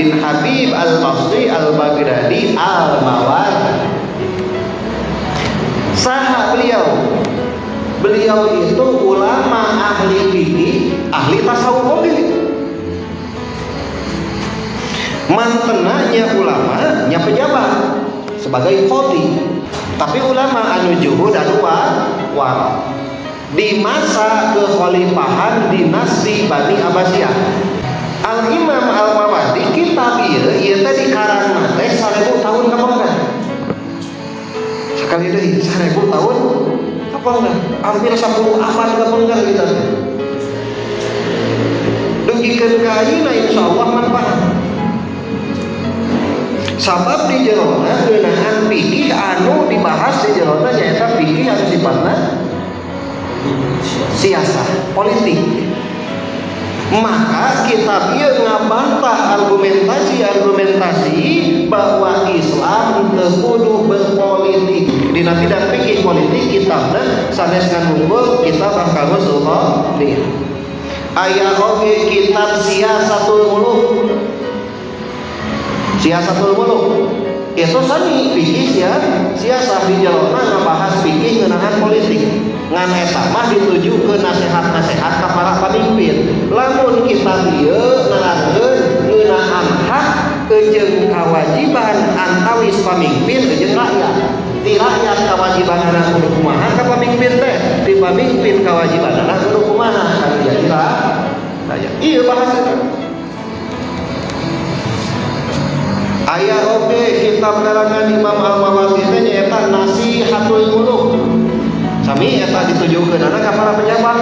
bin Habib Al-Basri Al-Baghdadi Al-Mawardi. Saha beliau? Beliau itu ulama ahli fikih, ahli tasawuf oge. Mantenanya ulama nya pejabat sebagai qadhi. Tapi ulama anu juhud anu wara. Di masa kekhalifahan dinasti Bani Abbasiyah. Al-Imam Al-Mawardi kitab ieu ieu teh dikarangna teh 1000 tahun kapengker. Sakali deui 1000 tahun kapengker, hampir 10 abad kapengker kita teh. Dugikeun ka ayeuna insyaallah manfaat. Sabab di jerona ngeunaan fikih anu dibahas di jerona nyaeta fikih anu sifatna siasah politik. Maka kitab ieu ngabantah argumentasi-argumentasi bahwa Islam teu kudu berpolitik. Dina bidang fikih politik kitabna sanes ngan unggul kitab Ahkamus Sultaniyah. Aya oge kitab Siasatul Muluk. Siasatul Muluk itu sami fikih siasah di jerona ngabahas fikih ngeunaan politik. Ngan eta mah dituju ke nasihat-nasihat ka para pamimpin. Lamun kitab ieu nerangkeun ngeunaan hak jeung kewajiban antawis pamimpin jeung rakyat. Di rakyat kewajibanana kudu kumaha ka pamimpin teh, di pamimpin kewajibanana kudu kumaha kan jadi rakyat. Ieu bahas eta. Aya oge kitab karangan Imam Al-Mawardi teh nyaeta Nasihatul Muluk. Sami eta ditujukeun ka para pejabat.